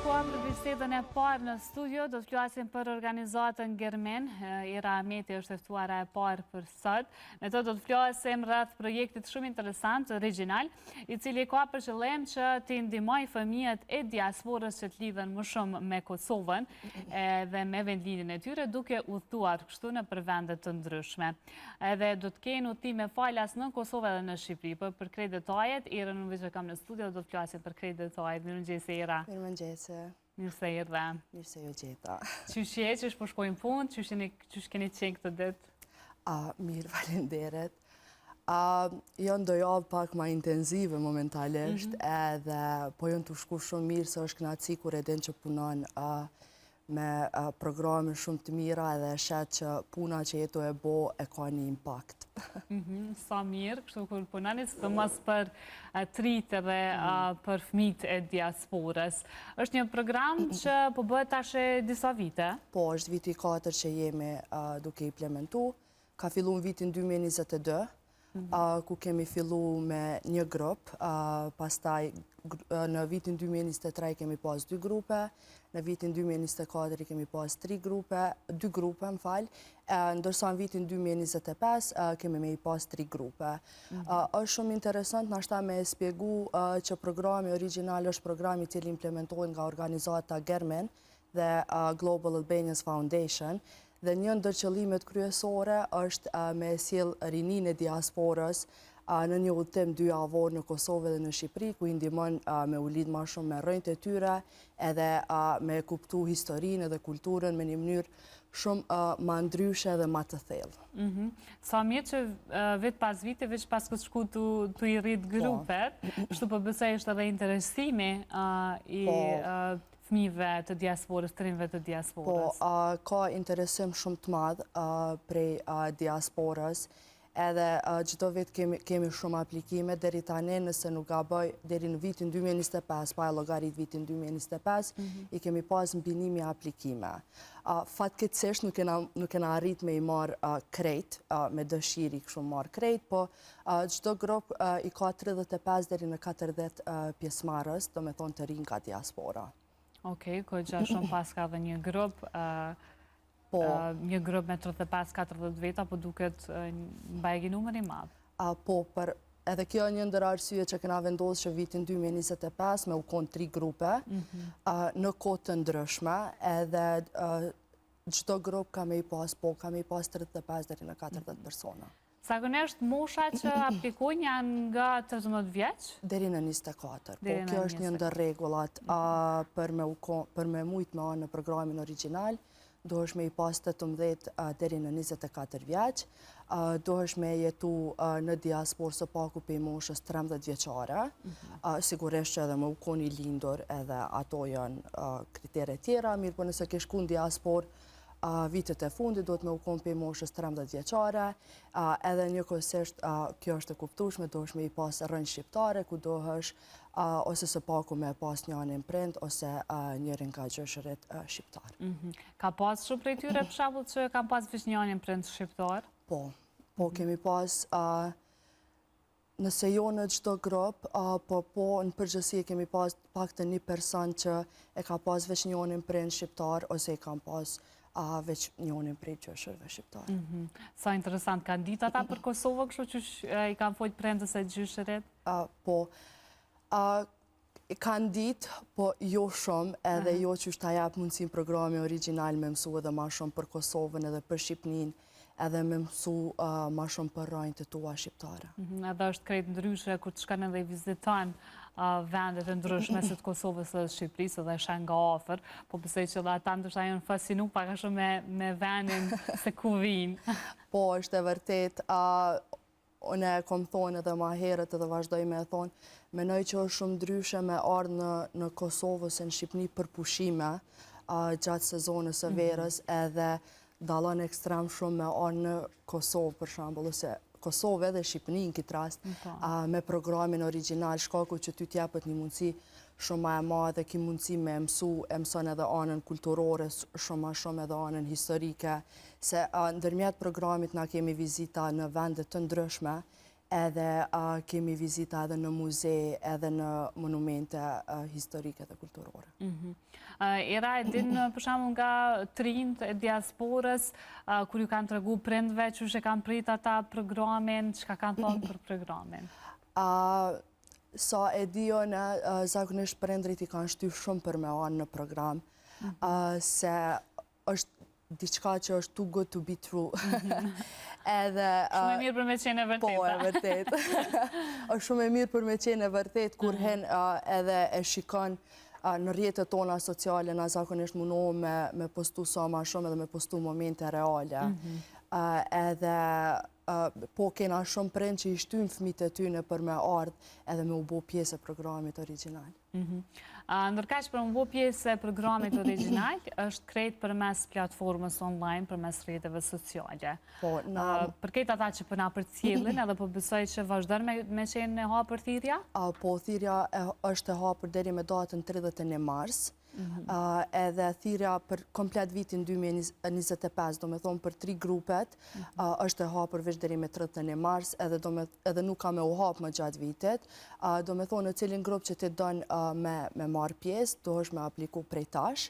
Është koha për bisedën e parë në studio, do të flasim për organizatën Germin. Era Ahmeti është e ftuara e parë për sot. Me të do të flasim rreth projektit shumë interesant, origjinal, i cili ka për qëllim që t'i ndihmojë fëmijët e diasporës që të lidhen më shumë me Kosovën dhe me vendlindjen e tyre, duke udhëtuar kështu nëpër vende të ndryshme. Edhe do të kenë udhëtime falas në Kosovë edhe në Shqipëri. Por për krejt detajet, Erën unë veç e kam në studio, do të flasim për krejt detajet. Mirëmëngjes, Era. Mirëmëngjes. Mirë se erdhe. Mirë se ju gjeta. Qysh je, qysh po shkojnë punët, qysh keni qenë këto ditë? A, mirë, faleminderit. A, janë do javë pak ma intenzive momentalisht, mhm. edhe po janë tu shku shumë mirë se është knaqësi kur e din që punon me programe shumë të mira edhe e sheh që puna që je tu e bo e ka një impakt. Mhm, sa mirë, kështu kur punoni, sidomos për të rinjtë edhe mhm. për fmijt e diasporës. është një program që po bëhet tash e disa vite? Po, është viti i 4 që jemi duke implementu. Ka fillu në vitin 2022, mhm. ku kemi fillu me një grup, pastaj në vitin 2023 kemi pas dy grupe, në vitin 2024 kemi pas tri grupe, dy grupe, më fal, ndërsa në vitin 2025 kemi me i pas tri grupe. Mm është shumë interesant nashta me spjegu që programi origjinal është programi i cili implementohet nga organizata Germin dhe Global Albanians Foundation, dhe një ndër qëllimet kryesore është me sjell rininë e diasporës në një udhëtim dy javor në Kosovë dhe në Shqipëri, ku i ndihmon me u lidh ma shumë me rrënjët e tyre edhe me kuptu historinë edhe kulturën me një mënyrë shumë ma ndryshe dhe ma të thellë. Mhm. Sa mirë që vit pas viti, veç paskeni shku tu i rrit po. grupet, kështu po besoj është edhe interesimi i po. fëmijëve të diasporës, të rinjve të diasporës? Po, ka interesim shumë të madh prej diasporës, edhe çdo vit kemi shumë aplikime, deri tani nëse nuk gaboj, deri në vitin 2025, pa e llogarit vitin 2025, mhm. i kemi pas mbi 1000 aplikime. Fatkeqësisht nuk kena arrit me i marrë krejt, me dëshirë i kishim marrë krejt, po Çdo grup i ka 35 deri në 40 pjesëmarrës, domethonë të rinj nga diaspora. Okej, goxha shumë paska dhe një grup, po. një grup me 35-40 veta, po duket bajagi numër i madh. Po, për edhe kjo një ndër arsye që kena vendosë që vitin 2025 me u konë tri grupe, mhm. në kohë të ndryshme, edhe çdo grup ka me i pas, po, ka me i pas 35 deri në 40 mhm. persona. Zakonisht mosha që aplikojnë janë nga 18 vjeç? Deri në 24. Po, kjo është një ndër rregullat për me, për me mujtë me ardhë në programin origjinal, duhesh me i pas 18 deri në 24 vjeç, duhesh me jetu në diasporë së paku prej moshës 13 vjeçare, mhm. sigurisht që edhe me u kon i lindur edhe ato janë kritere tjera, mirëpo nëse ke shku në diasporë vitet e fundit duhet me u konë prej moshës 13 vjeçare, edhe njëkohësisht kjo është e kuptueshme, duhesh me i pas rrënjë shqiptare, ku duhesh ose së paku me pas njërin prind ose njërin nga gjyshërit shqiptar. Mhm. Ka pas shumë prej tyre për shembull që kanë pas veç njërin prind shqiptar? Po, po mhm. kemi pas Nëse jo në çdo grup, po po në përgjithësi e kemi pas paktën një person që e ka pas veç njonin prind shqiptar ose e kanë pas veç njonin prej gjyshërve shqiptar. Mhm. Sa interesant, kanë ditë ata për Kosovën, kështu që i kanë folë prindët ose gjyshërit? Po, Kanë ditë, po jo shumë, edhe jo qysh ta jap mundësinë programi origjinal me mësu edhe ma shumë për Kosovën edhe për Shqipninë, edhe me mësu ma shumë për rrënjët e tua shqiptare. Mhm, edhe është krejt ndryshe kur të shkon edhe i viziton vendet e ndryshme si të Kosovës edhe Shqipërisë edhe sheh nga afër, po besoj që edhe ata ndoshta janë fascinu pak a shumë me vendin se ku vinë. Po, është e vërtetë. Unë e kom thonë edhe ma herët edhe vazhdoj me e thonë, menoj që është shumë ndryshe me ardhë në, në Kosovë ose në Shqipni për pushime gjatë sezonës së mhm. verës edhe dallon ekstrem shumë me ardhë në Kosovë për shembull ose Kosovë edhe Shqipni në këtë rast po. me programin origjinal shkaku që ty t'jepet një mundësi shumë ma e madhe, ki mundësi me mësu, e mëson edhe anën kulturore, shumë ma shumë edhe anën historike, se ndërmjet programit na kemi vizita në vende të ndryshme, Edhe kemi vizita edhe në muze, edhe në monumente historike dhe kulturore. Mhm. Era e din për shembull nga të rinjtë e diasporës, kur ju kanë tregu prindve, qysh e kanë prit ata programin, çka kanë thonë për programin? Sa e di unë, zakonisht prindrit i kanë shty shumë për me ardhë në program, mhm. se është diçka që është too good to be true. Edhe... Shumë e mirë për me qenë e vërtetë. Po, e vërtetë. është shumë e mirë për me qenë e vërtetë, kur mhm. hen edhe e shikon në rrjetet tona sociale, na zakonisht munohemi me postu sa ma shumë edhe me postu momente reale. Mhm. Edhe po kena shumë prind që i shtynë fëmijët e tyne për me ardhë edhe me u bo pjesë e programit origjinal. Mhm. Ndërkaq për me u bo pjesë e programit origjinal, është krejt përmes platformës online, përmes rrjeteve sociale. Po, na... Për krejt ata që po na përcjellin, edhe po besoj që vazhdon me qenë e hapur thirrja? Po, thirrja është e hapur deri me datën 31 mars. Mhm. Edhe thirrja për komplet vitin 2025, do me thonë për tri grupet, mhm. është e hapur veç deri me 31 mars, edhe nuk ka me u hapë më gjatë vitit. Do me thonë në cilin grup që ti don me marrë pjesë, duhesh me apliku prej tash.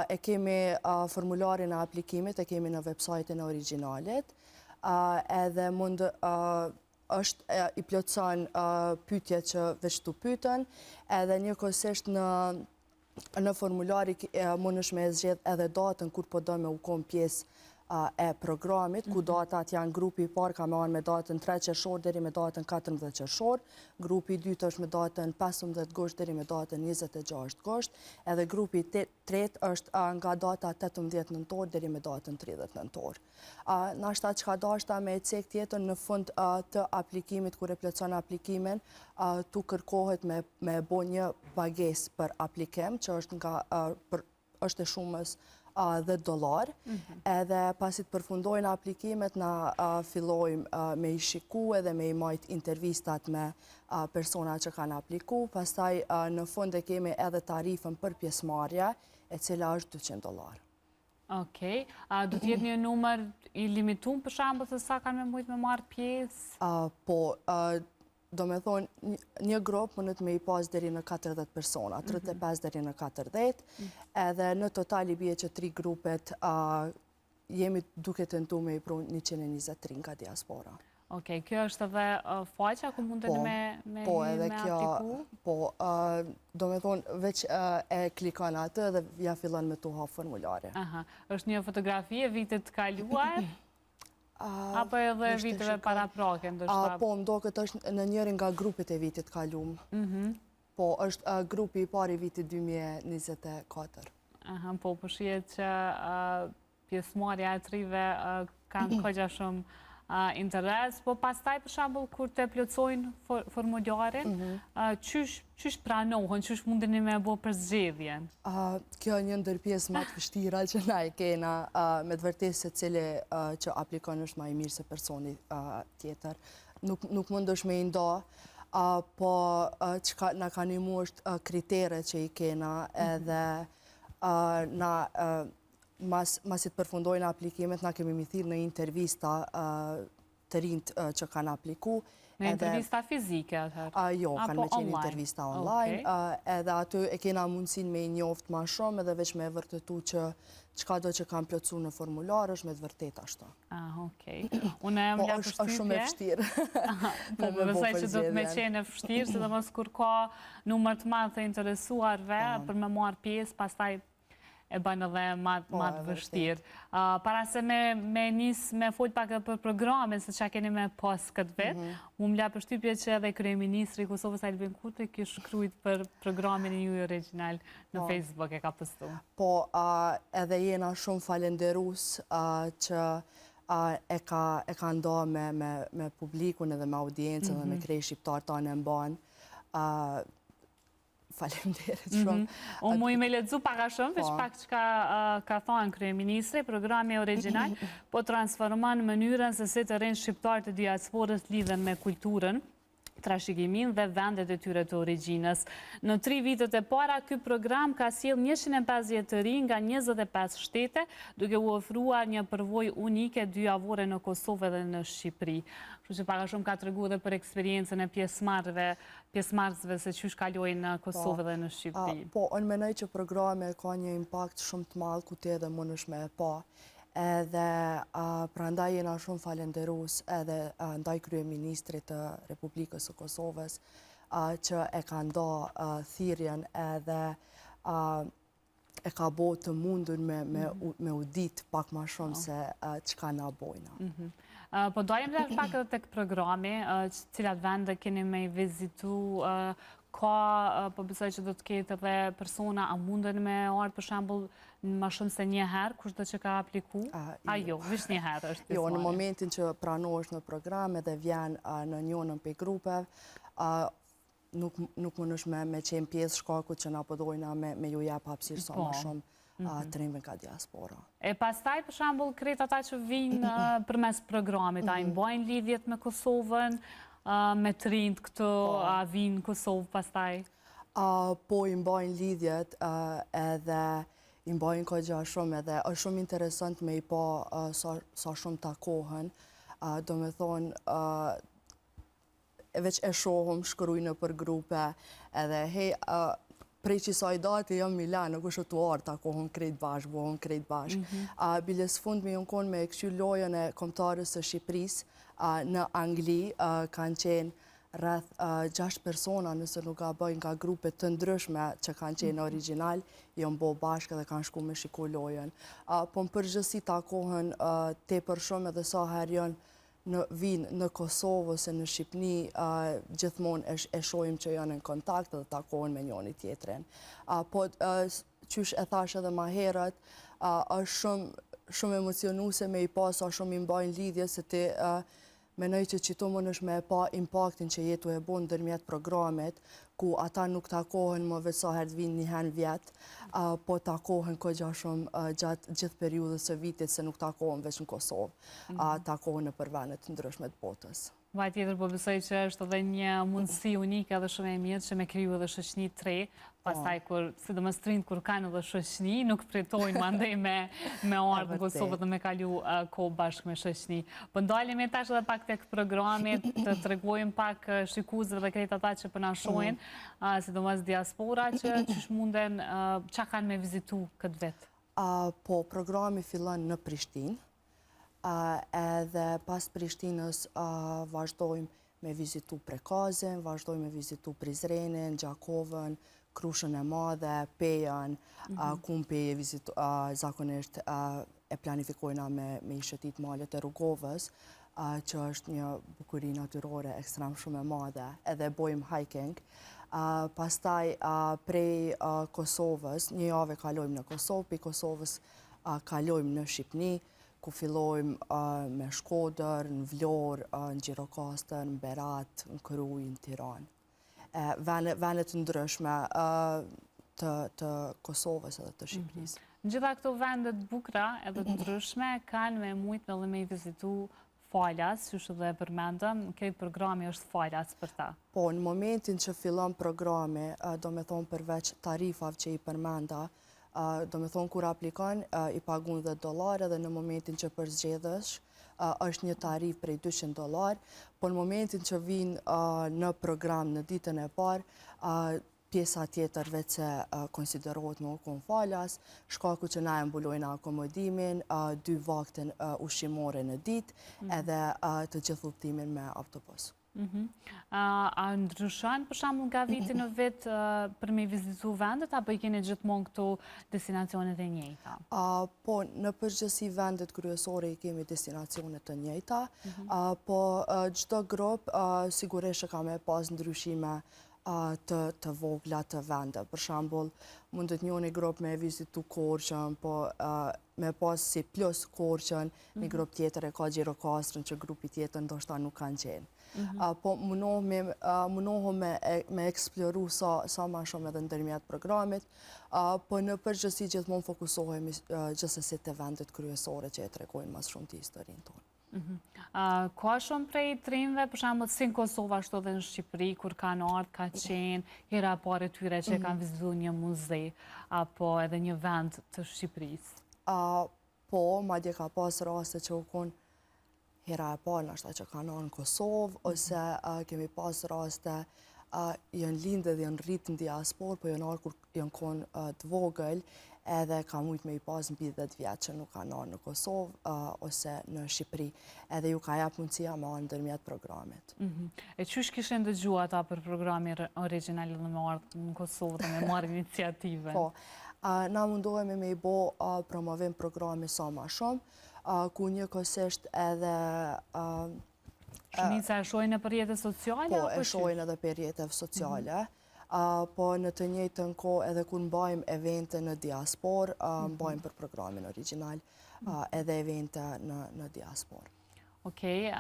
E kemi formularin e aplikimit, e kemi në website-in e Origjinalit, edhe mund është i plotëson pyetjet që veç të pyeten, edhe njëkohësisht në në formulari mundesh me zgjedh edhe datën kur po do me u kon pjesë e programit, ku mhm. datat janë grupi i parë ka me ardhë me datën 3 qershor deri me datën 14 qershor, grupi i dytë është me datën 15 gusht deri me datën 26 gusht, edhe grupi i tretë është nga data 18 nëntor deri me datën 30 nëntor. Nashta çka dashta me e cek tjetër në fund të aplikimit, kur e plotëson aplikimin, tu kërkohet me, me bo një pagesë për aplikim, që është nga, për, është e shumës 10 dolar, mhm. edhe pasi të përfundojnë aplikimet, na fillojmë me i shiku edhe me i majt intervistat me persona që kanë apliku, pastaj në fund e kemi edhe tarifën për pjesëmarrje, e cila është 200 dolar. Okej. A do të jetë një numër i limitum për shembull se sa kanë me mujtë me marrë pjesë? Po, do me thonë, një grup mundet me i pas deri në 40 persona, 35 mhm. deri në 40, mhm. edhe në total i bie që tri grupet jemi duke tentu me i pru 123 nga diaspora. Okej, kjo është edhe faqja ku mundeni po, me, me, po, edhe me kjo, apliku? Po, do me thonë, veç e klikon atë dhe ja fillon me t'u hapë formulari. Aha, është një fotografi e vitit të kaluar? Apo edhe viteve paraprake, ndoshta? Po, më doket është në njërin nga grupet e vitit kalum. Mhm. Po, është grupi i parë i vitit 2024. Aha, po, po shihet që pjesëmarrja e të rinjve kanë kogja shumë interes, po pastaj për shembull kur të plotësojnë formularin, mhm. qysh pranohen, qysh mundeni me bo përzgjedhjen? Kjo një ndër pjesë ma të vështira që na e kena, me të vërtetë secili që aplikon është ma i mirë se personi tjetër. Nuk, nuk mundesh me i nda, po çka na ka nimu është kritere që i kena mhm. edhe na Mas, masi të përfundojnë aplikimet, na kemi me i thirrë në intervista të rinjtë që kanë apliku. Në intervista fizike, atëherë? Jo, kanë me qenë intervista online. Edhe aty e kena mundësin me i njoft ma shumë edhe veç me vërtetu që çka do që kanë plotësu në formular është me të vërtetë ashtu. Ah, okej. Unë e më po, la përshtypje. është shumë e vështirë. Po, më besoj që do të me qenë e vështirë, sidomos kur ka numër të madh të interesuarve po. për me marrë pjesë, pastaj e bën edhe ma po, të vështirë. Para se me, me nis me fol pak edhe për programin, se çka keni me pas këtë vit, mm -hmm. mu më la përshtypje që edhe kryeministri i Kosovës Albin Kurti kish shkrujt për programin e juj origjinal në po. Facebook e ka postu. Po, edhe jena shumë falenderus që e ka, e ka nda me, me, me publikun edhe me audiencën mm -hmm. dhe me mhm. krejt shqiptarët anembanë. Faleminderit mhm. shumë. Unë muj me lexu pak a shumë, veç po. pak çka ka thanë kryeministri, programi origjinal, po transformon mënyrën se si të rinjtë shqiptarë të diasporës lidhen me kulturën. Trashëgiminë dhe vendet e tyre të origjinës. Në tri vitet e para, ky program ka sjellë 150 të rinj nga 25 shtete, duke u ofruar një përvojë unike dyjavore në Kosovë dhe në Shqipëri. Kështu që pak a shumë ka tregu edhe për eksperiencën e pjesëmarrëve, pjesëmarrësve se qysh kalojnë në Kosovë po, dhe në Shqipëri. Po, unë menoj që programi ka një impakt shumë të madh ku ti edhe mundesh me e pa. Edhe prandaj jena shumë falenderus edhe ndaj kryeministrit të Republikës së Kosovës që e ka nda thirrjen edhe e ka bo të mundur me, me, mhm. me u dit pak ma shumë po. se çka na bojna. Mhm. Po dalim dhe pak edhe tek programi, cilat vende keni me i vizitu, ka, po besoj që do të ketë edhe persona, a munden me ardhë për shembull ma shumë se një herë, kushdo që ka apliku? A jo, veç një herë është Jo, në momentin që pranohesh në program edhe vjen në njënën prej grupeve, nuk, nuk mundesh me, me qenë pjesë shkaku që na po dojna me, me ju jap hapësirë sa ma po. shumë mm -hmm. të rinjve nga diaspora. E pastaj, për shembull, krejt ata që vijnë përmes programit, a i mhm. mbajnë lidhjet me Kosovën, me të rinjtë këtu, po. a vijnë në Kosovë pastaj? Po, i mbajnë lidhjet edhe i mbajnë kogja shumë edhe është shumë interesant me i pa sa, sa shumë takohen. Domethonë, veç e shohëm, shkrujnë nëpër grupe, edhe hej, prej qisaj date jam Milano, kush është tu ardhë, takohëm krejt bashkë, bohëm krejt bashkë. Mm -hmm. Bile së fundmi jon konë me këqyr lojën e kombëtares së Shqipërisë në Angli, kanë qenë rreth 6 persona nëse nuk gaboj nga grupe të ndryshme që kanë qenë mhm. origjinal, janë bo bashkë dhe kanë shku me shiku lojën. Po në përgjithësi takohen tepër shumë edhe sa herë janë në vijnë në Kosovë ose në Shqipni, gjithmonë e shohim që janë në kontakt dhe takohen me njoni tjetrin. Po, qysh e thash edhe ma herët, është shumë shumë emocionuse me i pa sa shumë i mbajnë lidhje se ti menoj që qitu mundesh me e pa impaktin që je tu e bo ndërmjet programit, ku ata nuk takohen më veç sa herë të vinë një herë në vjet, po takohen kogja shumë gjatë gjithë periudhës së vitit se nuk takohen veç në Kosovë, mhm. takohen nëpër vende të ndryshme të botës. Patjetër, po besoj që është edhe një mundësi unike dhe shumë e mirë që me kriju edhe shoqni të re, pastaj po. kur, sidomos të rinjtë kur kanë edhe shoqni, nuk pritojnë mandej me, me ardhë në Kosovë dhe me kalu kohë bashkë me shoqni. Po ndalemi tash edhe pak tek programi, të tregojmë pak shikuesve dhe krejt ata që po na shohin, mm. sidomos diaspora që qysh munden, ça kanë me vizitu këtë vit? Po, programi fillon në Prishtinë, edhe pas Prishtinës vazhdojmë me vizitu Prekazin, vazhdojmë me vizitu Prizrenin, Gjakovën, Krushën e Madhe, Pejën, mhm. ku në Pejë zakonisht e planifikojna me, me i shëtit malet e Rugovës, që është një bukuri natyrore ekstrem shumë e madhe, edhe bojmë hiking. Pastaj prej Kosovës, një javë kalojmë në Kosovë, prej Kosovës kalojmë në Shqipni, ku fillojmë me Shkodër, në Vlorë, në Gjirokastër, në Berat, në Krujë, në Tiranë. Vende të ndryshme të, të Kosovës edhe të Shqipërisë. Mm -hmm. Gjitha këto vende të bukura edhe të ndryshme kanë me mujtë edhe me i vizitu falas, qysh edhe e përmendëm, krejt programi është falas për ta. Po, në momentin që fillon programi, domethonë përveç tarifave që i përmenda, Domethonë, kur aplikon, i pagun 10 dolar edhe në momentin që përzgjedhesh, është një tarifë prej 200 dolar, por në momentin që vinë në program në ditën e parë, pjesa tjetër veç se konsiderohet me u konë falas, shkaku që na e mbulojna akomodimin, dy vakte ushqimore në ditë, mhm. edhe të gjithë udhëtimin me autobus. Mhm. A ndryshon për shembull nga viti në vit për me vizitu vendet, apo i keni gjithmonë këto destinacionet e njëjta? Po, në përgjithësi vendet kryesore i kemi destinacionet të njëjta, mhm. po çdo grup sigurisht që ka me pas ndryshime të, të vogla të vende. Për shembull, mundet njoni grup me vizitu Korçën, po me pas si plus Korçën, një mhm. grup tjetër e ka Gjirokastrën që grupi tjetër ndoshta nuk kanë qenë. Mhm. Po munohemi me, me eksploru sa, sa ma shumë edhe ndërmjet programit, po në përgjithësi gjithmonë fokusohemi gjithsesi te vendet kryesore që e tregojnë ma së shumti historinë tonë. Mhm. Ka shumë prej të rinjve, për shembull si në Kosovë ashtu edhe në Shqipëri, kur kanë ardhë, ka qenë hera e parë e tyre që kanë mhm. vizitu një muze, apo edhe një vend të Shqipërisë? Po, madje ka pas raste që u konë hera e parë nashta që kanë ardhë në Kosovë, mhm. ose kemi pas raste janë lindë dhe janë rritë në diasporë, po janë ardhë kur janë konë të vogël, edhe ka mujtë me i pas mbi 10 vjetë që nuk kanë ardhë në Kosovë ose në Shqipëri, edhe ju ka jap mundësia me ardhë ndërmjet programit. Mhm. E qysh kishin dëgju ata për programin origjinal dhe me ardhë në Kosovë dhe me marrë iniciativën? Po, na mundohemi me i bo promovim programi sa ma shumë, ku njëkohësisht edhe Shumica e shohin nëpër rrjete sociale? Po, e shohin edhe për rrjete sociale. Mhm. Po në të njëjtën kohë edhe kur mbajmë evente në diasporë, mhm. mbajmë për programin origjinal mhm. edhe evente në diasporë. Okej,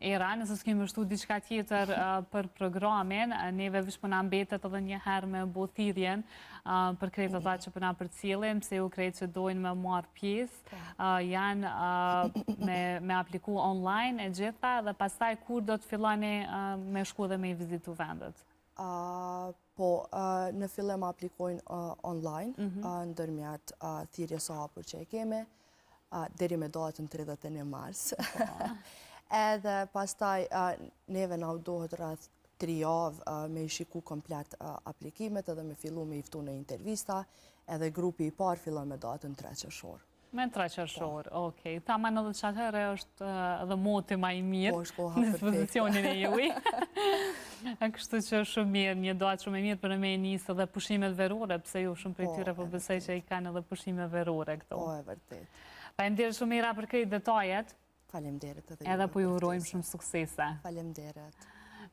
Era, nëse s'ke me shtu diçka tjetër për programin, neve veç po na mbetet edhe një herë me bo thirrjen për krejt ata që po na përcjellin, pse jo krejt që dojnë me marrë pjesë, po. janë me apliku online e gjitha, dhe pastaj kur do të filloni me shku dhe me i vizitu vendet? Po, në fillim aplikojnë online, mhm. ndërmjet thirrjes së hapur që e kemi, deri me datën 31 mars. Po. Edhe pastaj neve na u dohet rreth 3 javë me i shiku komplet aplikimet edhe me fillu me i ftu në intervista, edhe grupi i parë fillon me datën 3 qershor. Me 3 qershor, po. okej. Taman edhe që atëherë është edhe moti ma i mirë po, është koha në dispozicionin e juj. Kështu që është shumë mirë, një datë shumë e mirë për me nisë edhe pushimet verore, pse jo shumë prej po, tyre, po besoj që i kanë edhe pushime verore këto. Po, e vërtet. Faleminderit shumë Era për krejt detajet. Faleminderit edhe ju. Edhe po ju urojmë shumë suksese. Faleminderit.